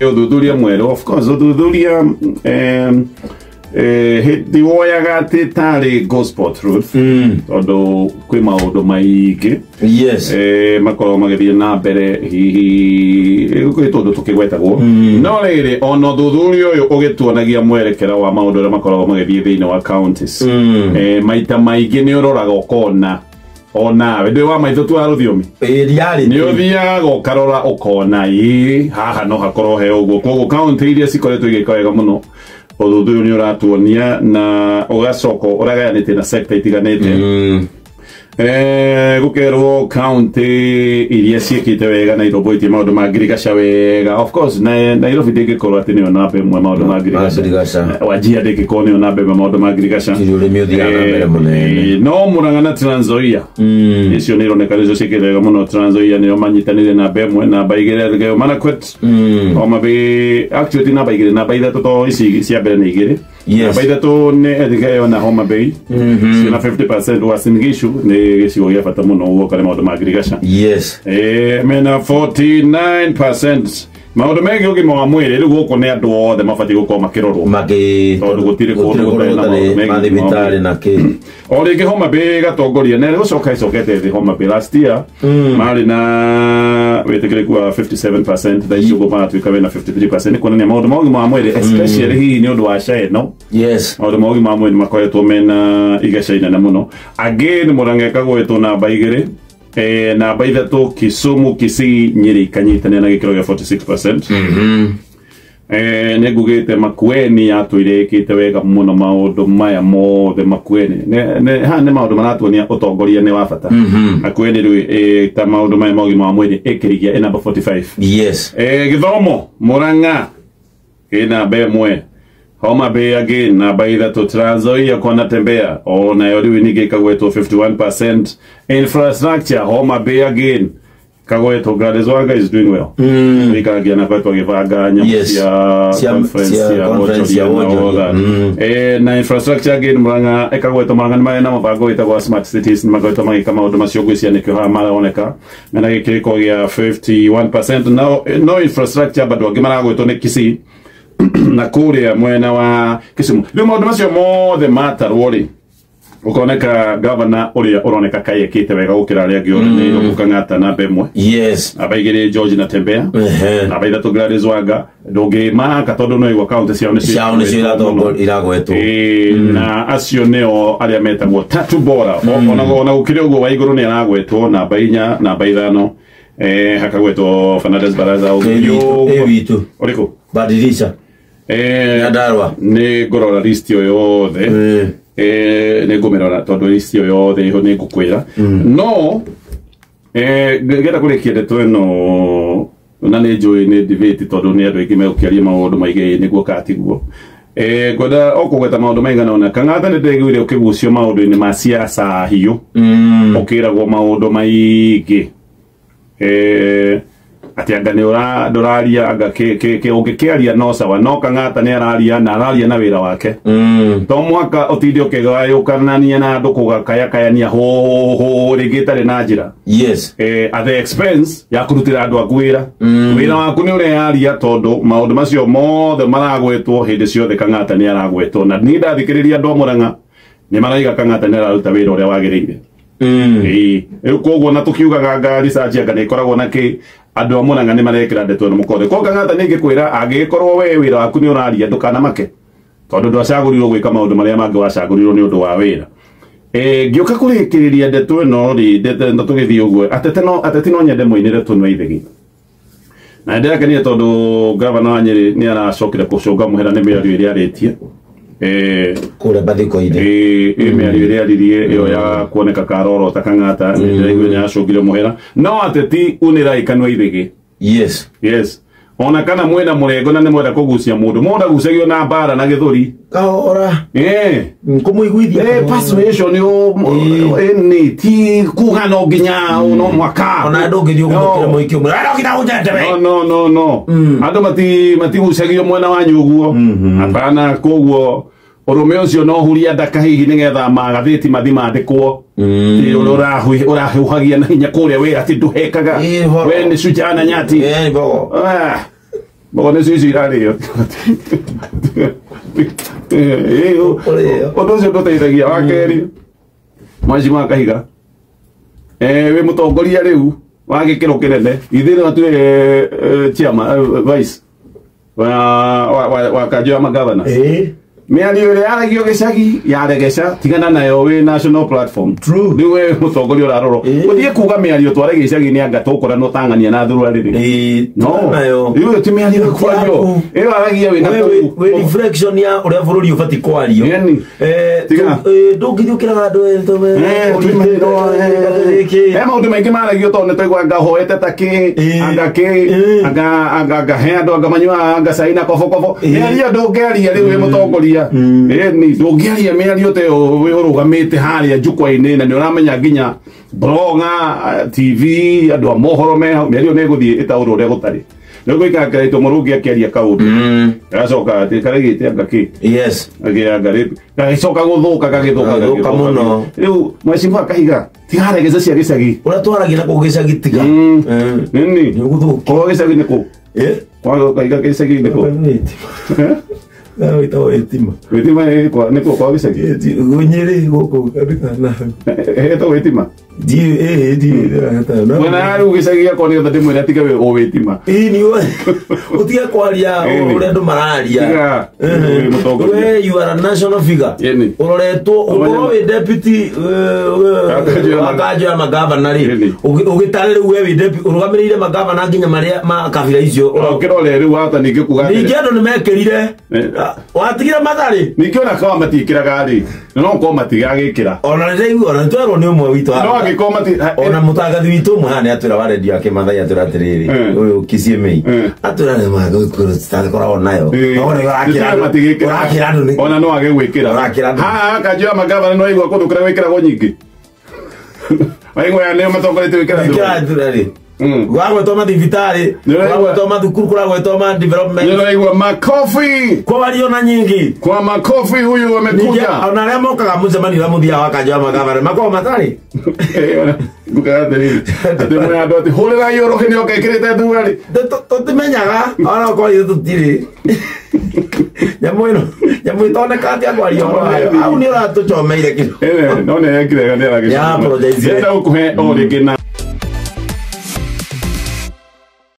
Ũthuthuria mwerũ, of course, ũthuthuria hĩndĩ woyaga atĩ tarĩ gospel truth, tondũ kwĩ maũndũ maingĩ makoragwo magĩthiĩ na mbere, hihi kwĩ tũndũ tũkĩgwetagwo, no rĩrĩ, ona ũthuthuria ũyũ ũgĩtuonagia mwerekera wa maũndũ ũrĩa makoragwo magĩthiĩ thĩinĩ wa counties. Maita maingĩ nĩ ũroraga ũkona onawe ndĩ wa maitho tu wa rũthiomi. Reality. Nĩ ũthiaga ũkarora ũkona ĩ haha no hakorwo he ũguo. Koguo kaunti iria cikoretwo igĩka wega mũno, ũthuthuria nĩ ũratuonia na ũgacoka ũragayanĩtie na sector itiganĩte. Gũkerwo kaunti iria ciĩkĩte wega na irũmbũĩtie maũndũ ma ngirigaca wega. Of course, na Nairobi ndĩngĩkorwo atĩ nĩyo namba ĩmwe maũndũ ma ngirigaca. Ngirigaca. Wajia ndĩngĩkorwo nĩyo namba ĩmwe maũndũ ma ngirigaca. Tiri ũrĩmi ũthiaga na mbere mũnene. No Murang'a na Trans Nzoia icio nĩ ironeka nĩcio ciĩkĩte wega mũno. Trans Nzoia nĩo manyitanĩire namba ĩmwe, namba igĩrĩ Elgeyo Marakwet, Homa Bay. Actually ti namba igĩrĩ, namba ithatũ, to ici cia mbere nĩ igĩrĩ. Namba ithatũ nĩ Elgeyo na Homa Bay ciĩna 50%. Uasin Gishu nĩ gĩcigo gĩa bata mũno guoka nĩ maũndũ ma ngirigaca. Mena 49% maũndũ megiĩ ũgima wa mwĩrĩ. Rĩu gũkũ nĩ andũ othe mabatiĩ gũkorwo makĩrorwo, Maki tondũ gũtirĩ kũndũ gũtarĩ na maũndũ megiĩ ũgima wa mathibitarĩ na kĩ. O rĩngĩ Homa Bay ĩgatongoria na ĩgũcoka ĩcokete thĩ. Homa Bay last year marĩ na wĩtĩkĩrĩku wa 57%, thaa ici ũguo maratuĩka wĩna 53%. Nĩ kuonania maũndũ ma ũgima wa mwĩrĩ, especially hihi nĩ ũndũ wa SHA ĩno, maũndũ ma ũgima wa mwĩrĩ makoretwo mena igeca inene mũno. Again, Murang'a ĩkagwetwo namba igĩrĩ, namba ithatũ Kisumu, Kisii, Nyeri ikanyitanĩra na gĩkĩro gĩa 46%. Nĩ ngugĩte Makueni yatũire ĩkĩte wega mũno maũndũ maya mothe. Makueni haha nĩ maũndũ maratuonia ũtongoria nĩ wa bata. Makueni rĩu ta maũndũ maya ma ũgima wa mwĩrĩ ĩkĩrigia ĩ namba 45. Gĩthomo, Murang'a ĩ namba ĩmwe, Homa Bay again namba ithatũ, Trans Nzoia kwa Natembeya o nayo rĩu ningĩ ĩkagwetwo 51%. Infrastructure, Homa Bay again kagwetwo. Gladys Wanga is doing well. Wikagia na kwetwo agĩbanga nyamũ cia conference cia cia conference cia wonjoria na all wonjoria. that. Na infrastructure again Murang'a ĩkagwetwo. Murang'a nĩ marĩ na mũbango wĩtagwo smart cities, nĩ makoretwo magĩka maũndũ macio. Ngwĩciria nĩkĩo haha maroneka mena gĩkĩrĩko gĩa 51%. No infrastructure bado angĩ maragwetwo nĩ Kisii na kũrĩa mwena wa Kisumu. Rĩu maũndũ macio mothe matarwo rĩ, ũkoneka gavana ũrĩa ũroneka kaĩ ekĩte wega gũkĩra arĩa angĩ othe nĩ Irũngũ Kang'ata namba ĩmwe, namba igĩrĩ George Natembeya, namba ithatũ Gladys Wanga. Ndũngĩmaka tondũ no igua kaunti ciao nĩcio Ciao nĩcio iragwetwo. Ĩĩ, na acio nĩo arĩa metagwo tatu bora. Ona gũkĩrĩ ũguo, wa igũrũ nĩ aragwetwo namba inya, namba ithano hakagwetwo Fernandez Baraza. Ĩ witũ. Ũrĩkũ? Badilisha. Nyandarua. Nĩ ngũrora list ĩyo yothe. Nĩ ngũmĩrora tondũ list ĩyo yothe ĩho nĩ ngũkwĩra, no ngĩenda kũrĩkia ndeto ĩno, na nĩ njũĩ nĩ debate tondũ nĩ andũ aingĩ megũkĩaria maũndũ maingĩ nĩguo katiguo. Ngwenda o kũgweta maũndũ maigana ũna. Kang'atha nĩ ndĩraiguire ũkĩgucio maũndũ-inĩ ma siasa hiũ, ũkĩragwo maũndũ maingĩ atĩ anga nĩ ndũraria, anga ũngĩkĩaria no sawa, no Kang'ata nĩ araria na araria na wĩra wake. To mwaka ũtinde ũkĩgayũkanania na andũ kũgakayakayania hũhũ rĩngĩ ĩtarĩ na njĩra at the expense ya kũrutĩra andũ aku wĩra. Wĩra waku nĩ ũreyaria tondũ maũndũ macio mothe maragwetwo hĩndĩ ciothe, Kang'ata nĩ aragwetwo, na niĩ ndathikĩrĩria andũ a Murang'a nĩ maraiga Kang'ata nĩ araruta wĩra ũrĩa wagĩrĩire. Ĩĩ, rĩu koguo na tũkiugaga anga research anga nĩ ĩkoragwo na kĩ, andũ a Murang'a nĩ marekĩra ndeto ĩno mũkonde. Koguo Kang'ata nĩ ingĩkwĩra angĩgĩkorwo we wĩra waku nĩ ũraria, ndũkanamake tondũ ndwacagũrirwo gwĩka maũndũ marĩa mangĩ, wacagũrirwo nĩ ũndũ wa wĩra. Ngĩũka kũrĩkĩrĩria ndeto ĩno rĩ, ndeto ĩno tũgĩthiĩ ũguo, ateti no nyende mũinĩre tũnua ithegi, na nĩndĩrakenire tondũ gavana wa Nyĩrĩ nĩ aracokire kũcũnga mũhera nĩ mĩario ĩrĩa arĩtie. Kũrĩa mathiko-inĩ. Ĩ mĩario ĩrĩa aririe ĩyo ya kuoneka karorota Kang'ata, nĩndĩraigua nĩ acũngire mũhera, no ateti unĩrai kanua ithigi. Yes, ona kana mwena mũrengo na nĩ mwenda kũgucia mũndũ, mũndũ agucagio na mbara na gĩthũri. Kahora. Kũmũiguithia. Persuasion yo nĩ ti kuga no nginya no mwaka. Ona ndũngĩthiĩ ũgũthũkĩra mũingĩ ũmwe. "Wee no nginya ũnjende we." No, no, no, no, andũ matigucagio mwena wanyu ũguo, hapana. Koguo ũrũme ũcio no huria ndaka hihi nĩgetha magathĩti mathi mandĩkwo. Ti ũrĩa ũrahuhagia na hinya kũrĩa wĩra atĩ ndũhekaga. Ĩ, horo. We nĩ shujaa na nyati. Nĩ bogo. Ah, Mbogo nĩ cici irarĩo. Ũndũ ũcio ndũteithagia. Wa kerĩ, Mheshimiwa Kahiga, wĩ mũtongoria rĩu wa gĩkĩro kĩnene, ithuĩ no tuĩ chairman, vice wa kanjũ ya magavana. Mĩario ĩrĩa yaragio gĩcagi yaregeca, tigana nayo wĩ national platform. Rĩu we mũtongoria ũrarorwo ũthiĩ kuga mĩario tware gĩcagi nĩ anga tũkũra no tang'ania na thurari rĩ. No rĩu ti mĩario kwario ĩyo aragia wĩna kũu wĩ reflection ya ũrĩa bũrũri ũbatiĩ kwario. Ndũngĩthiĩ ũkĩraga andũ maũndũ maingĩ maragio tondũ nĩtwaigua anga hoete ta kĩ anga kĩ anga he andũ anga manyuaga anga cai na kobokobo. Mĩario ndũngĩaria rĩu wĩ mũtongoria. Ni ndũngĩaria mĩario ta ĩyo wĩ ũrũgamĩte harĩa jukwaa-inĩ na nĩ ũramenya nginya blogger, TV, andũ a mohoro meho, mĩario nĩ ĩgũthiĩ ĩtaũrwo ũrĩa gũtarĩ. Nĩ gũikara kaitũ mũrũngi akĩaria kaũndũ agacoka atĩ karegĩte anga kĩ. Yes. Anga rĩ gagĩcoka gũthũka gagĩthũka mũno. Rĩu Mheshimiwa Kahiga tigaregeca cia gĩcagi ũrĩa twaragia na kũu gĩcagi tiga. Nini nĩ ũgũthũkia. Gĩcagi nĩ kũ? Kwa Kahiga gĩcagi nĩ kũ? Wĩtagwo Wĩtima. Wĩtima nĩ kũ kwa gĩcagi? Nyĩrĩ gũkũ kana. Ĩtagwo Wĩtima? Ndiũĩ. Mwena rĩu gĩcagi gĩakwa nĩgetha ndĩmwĩre atige o Wĩtima. Ĩĩ nĩ ũtige kwaria ũrĩa andũ mararia. We you are a national figure. Ũroretwo ũkorwo wĩ deputy wa kanjũ ya magavana rĩ. Ũgĩtare rĩu we wĩ deputy ũrũgamĩrĩire magavana nginya marĩa ma kabira icio. Ũkĩrore rĩu hata ningĩ kuga atĩrĩ. Ningĩ andũ nĩmekĩrire. Watigire Mathare. Ningĩ ona korwo matiĩkĩraga rĩ, no korwo matigagĩkĩra. Ona nĩndĩraigua ona nĩtwerwo nĩ ũmwe witũ. No angĩkorwo mati ona mũtangathi witũ ũmwe haha nĩatwĩra wa redio yake Mathai atwĩra atĩrĩrĩ, ũyũ Kisiemei atwĩra nĩ magũkorwo nayo. Ũrakĩra andũ ona no age gwĩkĩra. Haha kanjũ ya magavana no aigua kũndũ kũrĩa gwĩkĩragwo nyingĩ. Waigua nĩo matongoretie gwĩkĩra thurari. Kũragwetwo mathibitarĩ, kũragwetwo mathukuru, kũragwetwo ma development. Nĩũraigua makofi. Kwario na nyingi. Kwa makofi huyu amekuja. Ona arĩa mokaga mũcemanio ũrĩa mũthiaga wa kanjũ ya magavana makoragwo matarĩ. Ngugaga atĩrĩrĩ, atĩ mwĩra andũ atĩ hũrĩrai ũrũhĩ nĩoka ĩkĩrĩte thurari. Tũtimenyaga ona okorwo ithuĩ tũtirĩ. Nyamũ ĩno, nyamũ ĩtoneka atĩa kwaria ũhoro wayo. Hau nĩ ũratũchomeire kĩndũ. No nĩ ekire nĩ aragĩcoma. Nĩ apologize. Ndĩrenda gũkũhe o rĩngĩ na